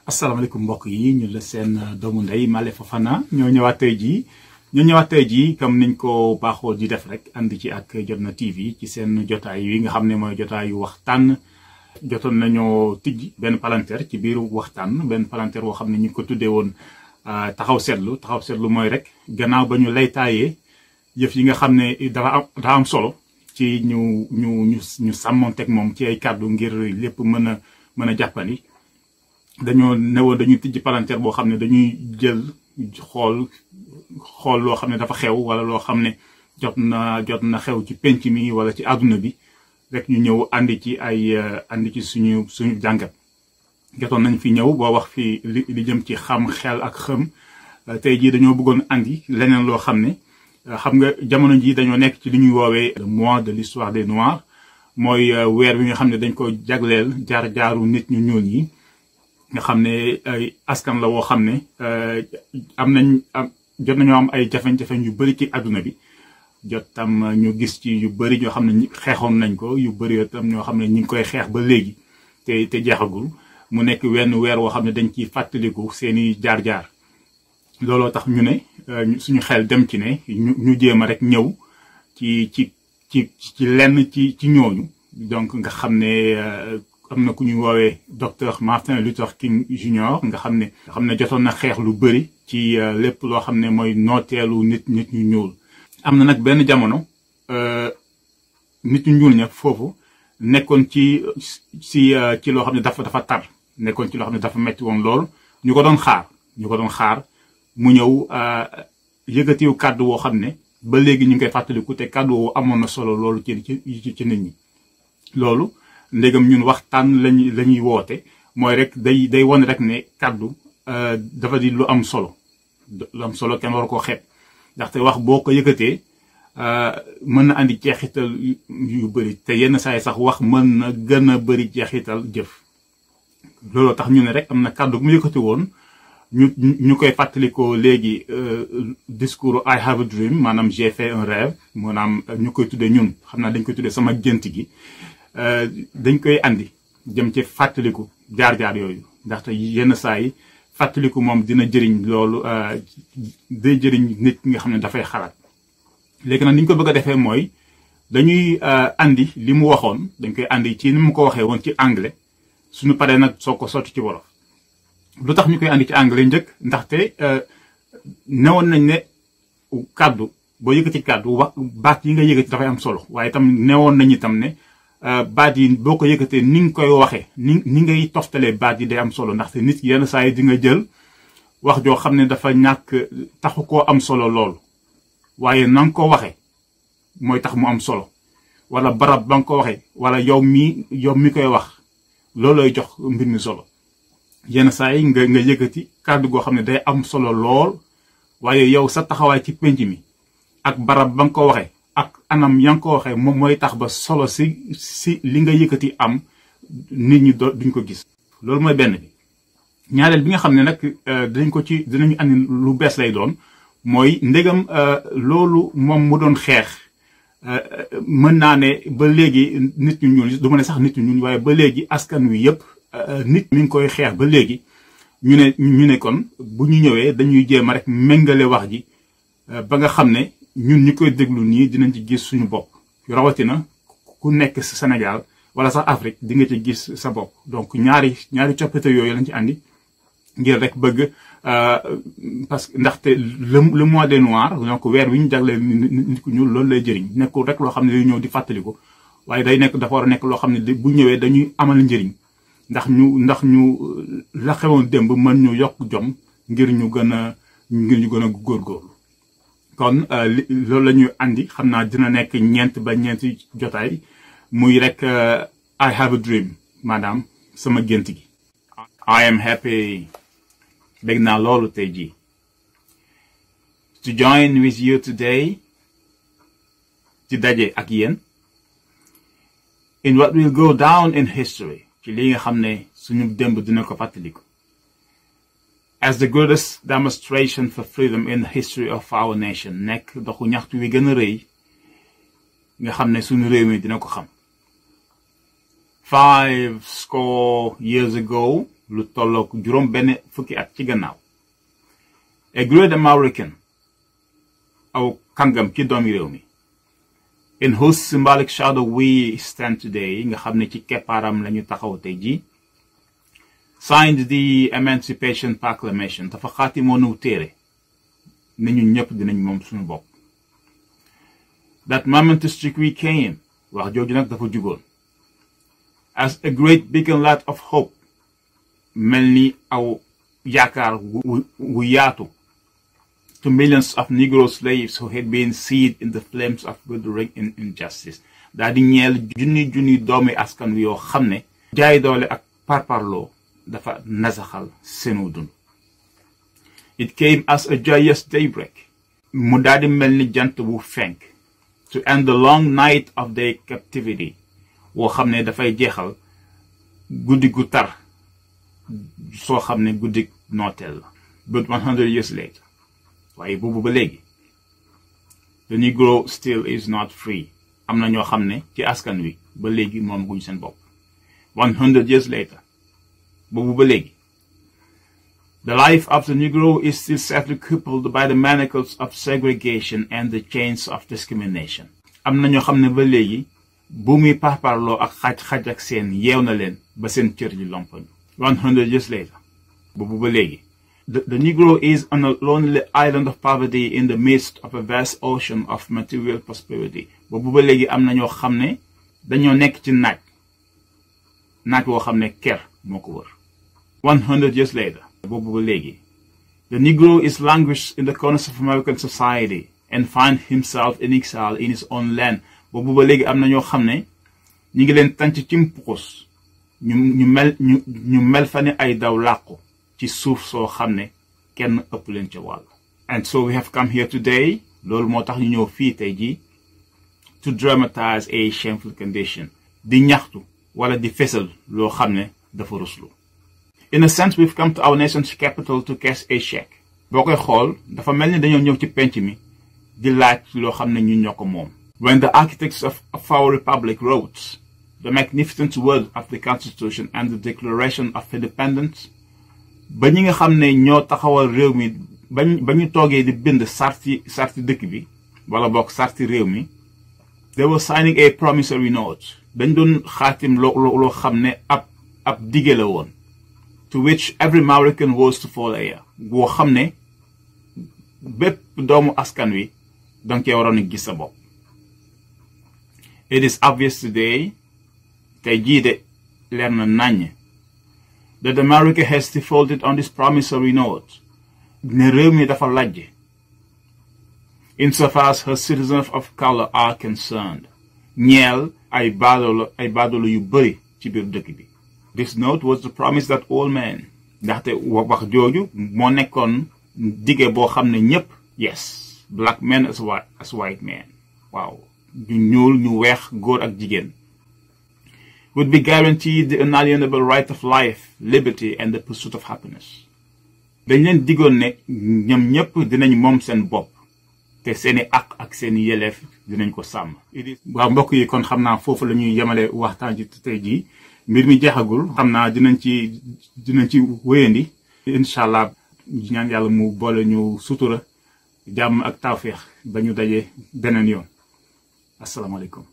asalaamaaleykum mbokk yi ñu la seen doomu ndey Male Fofana ñoo ñëwaat tey jii comme niñ ko baaxoo di def rek ànd ci ak Jotna TV ci seen jotaay yi nga xam ne mooy jotaayu waxtaan. jotoon nañoo tijji benn palanteer ci biir waxtaan benn palanteer boo xam ne ñu ko tuddee woon taxaw seetlu mooy rek gannaaw ba ñu lay taayee yëf yi nga xam ne dafa am solo ci ñu sàmmonteeg moom ci ay kàddu ngir lépp mën a jàppandi. dañoo newoon dañuy tijji palanteer boo xam ne dañuy jël xool loo xam ne dafa xew wala loo xam ne jot na xew ci penc mi wala ci àdduna bi rek ñu ñëw andi ci suñu jàngat. jotoon nañ fi ñëw boo wax fi li jëm ci xam xel ak xëm tey jii dañoo bëggoon andi leneen loo xam ne xam nga jamono jii dañoo nekk ci li ñuy woowee le mois de l'histoire des Noirs mooy weer wi nga xam ne dañ ko jagleel jaar-jaaru nit ñu ñuul ñi. nga xam ne ay askan la woo xam ne jot nañoo am ay jafe-jafe yu bëri ci àdduna bi jot tam ñu gis ci yu bëri ñoo xam ne xeexoon nañ ko yu bëri tam ñoo xam ne ñu ngi koy xeex ba léegi te jeexagul mu nekk wenn weer woo xam ne dañ ciy fàttaliku seeni jaar-jaar. looloo tax ñu ne suñu xel dem ci ne ñu jéem a rek ñëw ci lenn ci ñooñu donc nga xam ne. am na ku ñuy woowee docteur Martin Luther King Jr. nga xam ne jotoon na xeex lu bëri ci lépp loo xam ne mooy nooteelu nit ñu ñuul. am na nag benn jamono nit ñu ñuul ña foofu nekkoon ci loo xam ne dafa tar nekkoon ci loo xam ne dafa metti woon lool ñu ko doon xaar mu ñëw yëkkatiw kàddu woo xam ne ba léegi ñu ngi koy fàttaliku te kàddu woo amoon na solo loolu ci nit ñi loolu. ndégam ñun waxtaan lañuy woote mooy rek day wane rek ne kàddu dafa di lu am solo kenn war koo xeeb ndaxte wax boo ko yëkkatee mën na andi jeexital yu bëri te yenn saa yi sax wax mën na gën a bëri jeexital jëf. looloo tax ñu ne rek am na kàddu bu mu yëkkati woon ñu koy fàttalikoo léegi discours I have a dream maanaam j'ai fait un rêve maanaam ñu koy tuddee ñun xam naa dañ koy tuddee sama gént gi. dañ koy andi jëm ci fàttaliku jaar-jaar yooyu ndaxte yenn saa yi fàttaliku moom dina jëriñ loolu day jëriñ nit ki nga xam ne dafay xalaat. léegi nag ni ñu ko bëgg a defee mooy dañuy andi li mu waxoon dañ koy andi ci ni mu ko waxee woon ci anglais suñu paree nag soo ko sotti ci wolof. lu tax ñu koy andi ci anglais njëkk ndaxte newoon nañ ne kàddu boo yëkkati kàddu wax baat yi nga yëkkati dafay am solo waaye itam newoon nañ itam ne. baat yi boo ko yëkkatee ni nga koy waxee ni ngay toftalee baat yi day am solo ndaxte nit yenn saa yi di nga jël wax joo xam ne dafa ñàkk taxu koo am solo lool waaye na nga ko waxee mooy tax mu am solo wala barab ba nga ko waxee wala yow mi koy wax loolooy jox mbir mi solo. yenn saa yi nga yëkkati kàddu goo xam ne day am solo lool waaye yow sa taxawaay ci penc mi ak barab ba nga ko waxee. ak anam yaa ngi ko waxee moom mooy tax ba solo si li nga yëkkati am nit ñi duñ ko gis. loolu mooy benn bi. ñaareel bi nga xam ne nag dinañu andi lu bees lay doon mooy ndegam loolu moom mu doon xeex mën naa ne ba léegi nit ñu ñuul du ma ne sax nit ñu ñuul waaye ba léegi askan wi yëpp nit mi ngi koy xeex ba léegi ñu ne kon bu ñu ñëwee dañuy jéem a rek méngale wax ji ba nga xam ne. ñun ñi koy déglu nii dinañ ci gis suñu bopp rawatina ku nekk sa Sénégal wala sax Afrique di nga ci gis sa bopp donc ñaari coppite yooyu lañ ci andi ngir rek bëgg parce que ndaxte le mois des Noirs donc weer wi ñu jagleel nit ku ñuul loolu lay jëriñ nekkul rek loo xam ne day ñëw di fàttaliku waaye dafa war a nekk loo xam ne bu ñëwee dañuy amal njëriñ ndax ñu la xewoon démb mën ñu yokk jom ngir ñu gën a góorgóorlu. kon loolu la ñuy andi xam naa dina nekk ñeenti jotaay muy rek I have a dream maanaam sama gént gi. I am happy bég naa loolu tey jii to join with you today ci daje ak yéen in what will go down in history ci li nga xam ne suñu démb dina ko fàttaliku. as the greatest demonstration for freedom in the history of our nation nekk doxu ñaxtu wi gën a rëy nga xam ne suñu réew mi dina ko xam. 50 years ago lu tollook juróom benn fukki at ci gannaaw. A great American, aw kàngam ci doomi réew mi, in whose symbolic shadow we stand today, nga xam ne ci keppaaram lañu taxaw tey ji, signed the Emancipation Proclamation, dafa xaatimoonu téere ne ñun ñëpp dinañ moom suñu bopp. That momentous decree came, wax jooju nag dafa jugoon, as a great beacon light of hope, mel ni aw yaakaar wu yaatu, to millions of Negro slaves who had been seared in the flames of withering injustice. daa di ñeel junni doomi askan wi yoo xam ne jaay doole ak parparloo dafa nasaxal seenu dund. It came as a joyous daybreak, mu daa di mel ni jant bu fenk, to end the long night of their captivity, woo xam ne dafay jeexal guddi gu tar soo xam ne guddi nooteel la. But 100 years later, waaye boobu ba léegi, the Negro still is not free. am na ñoo xam ne ci askan wi ba léegi moom guñ seen bopp. 100 years later, boobu ba léegi, the life of the Negro is still sadly crippled by the manacles of segregation and the chains of discrimination. am na ñoo xam ne ba léegi bu muy parparloo ak xaj ak seen yeew na leen ba seen cër yi lompañ. 100 years later, boobu ba léegi, the Negro is on a lonely island of poverty in the midst of a vast ocean of material prosperity. boobu ba léegi am na ñoo xam ne dañoo nekk ci naaj woo xam ne ker moo ko wër. 100 years later, boobu ba léegi, the Negro is languished in the corners of American society and find himself in exile in his own land. boobu ba léegi am na ñoo xam ne ñi ngi leen tànc ci mpukus ñu mel fa ne ay daw làqu ci suuf soo xam ne kenn ëpp leen ca wàll. And so we have come here today, loolu moo tax ñu ñëw fii tey jii, to dramatize a shameful condition, di ñaxtu wala di fesal loo xam ne dafa ruslu. In a sense, we've come to our nation's capital to cash a check. boo koy xool dafa mel ni dañoo ñëw ci penc mi di laaj loo xam ne ñu ñoo ko moom. When the architects of our republic wrote the magnificent words of the Constitution and the Declaration of Independence, ba ñi nga xam ne ñoo taxawal réew mi ba ñu toogee di bind sarti dëkk bi wala bokk sarti réew mi, they were signing a promissory note. dañ doon xaatim loo xam ne ab dige la woon, to which every American was to follow heir, boo xam ne bépp doomu askan wi danga cee waroon a gis sa bopp. It is obvious today, tey jii de leer na naññ, that America has defaulted on this promissory note, ne réew mi dafa lajj insofar as her citizens of color are concerned, ñeel ay baadoolo yu bëri ci biir dëkk bi. This note was the promise that all men, ndaxte wax jooju moo nekkoon dige boo xam ne ñëpp, yes, black men as white men, waaw, ñu ñuul ñu weex góor ak jigéen, would be guaranteed the unalienable right of life, liberty and the pursuit of happiness. dañ leen digoon ne ñoom ñëpp dinañ moom seen bopp te seeni ak seeni yelleef dinañ ko sàmm. waaw mbokk yi, kon xam naa foofu la ñuy yemale waxtaan ji tey jii. mbir mi jeexagul, xam naa dinañ ci wéyandi incha allah. ñaan yàlla mu boole ñu sutura jàmm ak tawféex ba ñu daje beneen yoon. asalaamaaleykum.